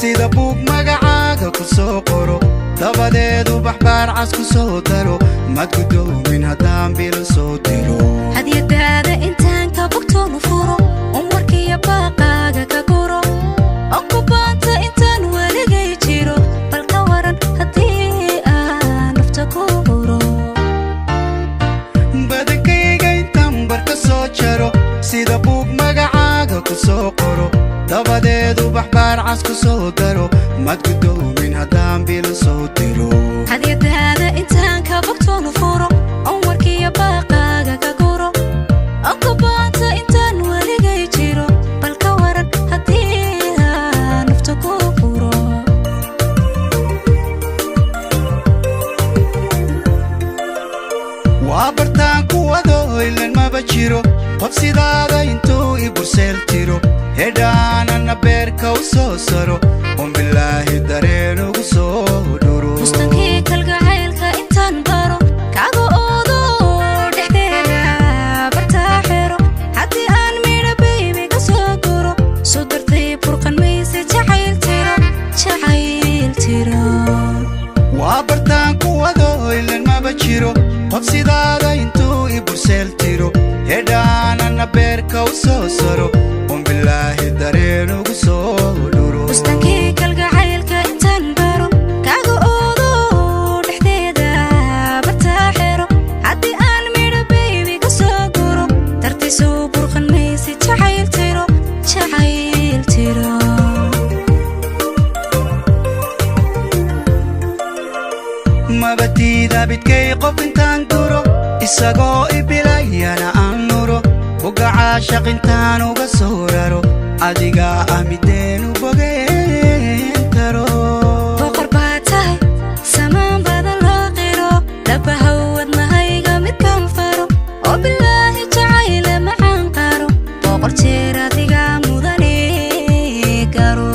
Sida buug magacaaga ku soo qoro, dabadeed ubax baarcas ku soo daro, mad gudoomin haddaan bilo soo diro. Hadyadaada intaan ka bogtoonu furo, un warkiya baaqaaga ka guro, oo ku baanta intaan weligay jiro, bal ka waran haddii aan nafta ku huro? Badankayga intaan bar ka soo jaro, sida buug magacaaga ku soo qoro, dabadeed ubax baarcas ku soo daro, mad gudoomin haddaan bilo soo diro. Hadyadaada intaan ka bogtoonu furo, on warkiya baaqaaga ka guro, oo ku baanta intaan weligay jiro, bal ka waran haddii aan nafta ku huro? Waa bartaan kuwado ilan maba jiro qof sidaada intuu i burseel tiro, hedhaanana beerka u soo saro, on bilaahi dareen ugu soo dhuro. Bustankii kalgacaylka intaan baro, kaaga oodo dhexdeeda bartaa xero, haddii aan midha baybi ka soo guro, soo dartay burqan mayse jacayl tiro, jacayl tiro. Waa bartaan kuwado ilan maba jiro qof sidaada intuu i burseel tiro, hedhaanana beerka u soo saro, on bilaahi dareen ugu soo dhuro. Bustankii kalgacaylka intaan baro, kaaga oodo dhexdeeda bartaa xero, haddii aan midha baybi ka soo guro, dartiisuu burqan mayse jacayl tiro, jacayl tiro. Mabatiida bidkay qof intaan duro, isagoo ibilayana aan nuro, boga caashaq intaan uga soo raro, adigaa ah mideenu bogeen karo. Boqor baa tahay samaan badan loo qiro, dhabahaw wadnahayga midkaan faro, oo bilaahi jacayle macaan qaro, boqor jeer adiga mudane garo.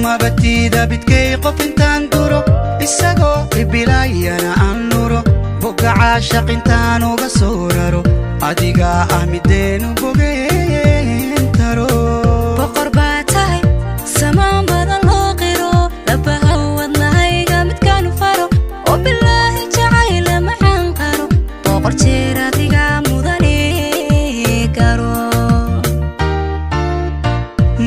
Mabatiida bidkay qof intaan duro, isagoo ibilayana aan nuro, boga caashaq intaan uga soo raro, adigaa ah mideenu bogeen karo. Boqor baa tahay samaan badan loo qiro, dhabahaw wadnahayga midkaan faro, oo bilaahi jacayle macaan qaro, boqor jeer adiga mudane garo.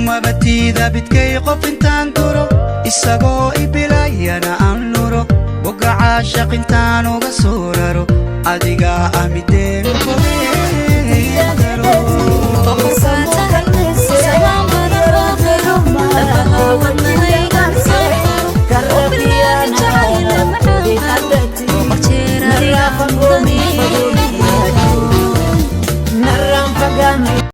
Mabatiida bidkay qof intaan duro, isagoo ibilayana aan nuro, boga caashaq intaan uga soo raro, adigaa ah mideenu bogeen karo. Boqor baa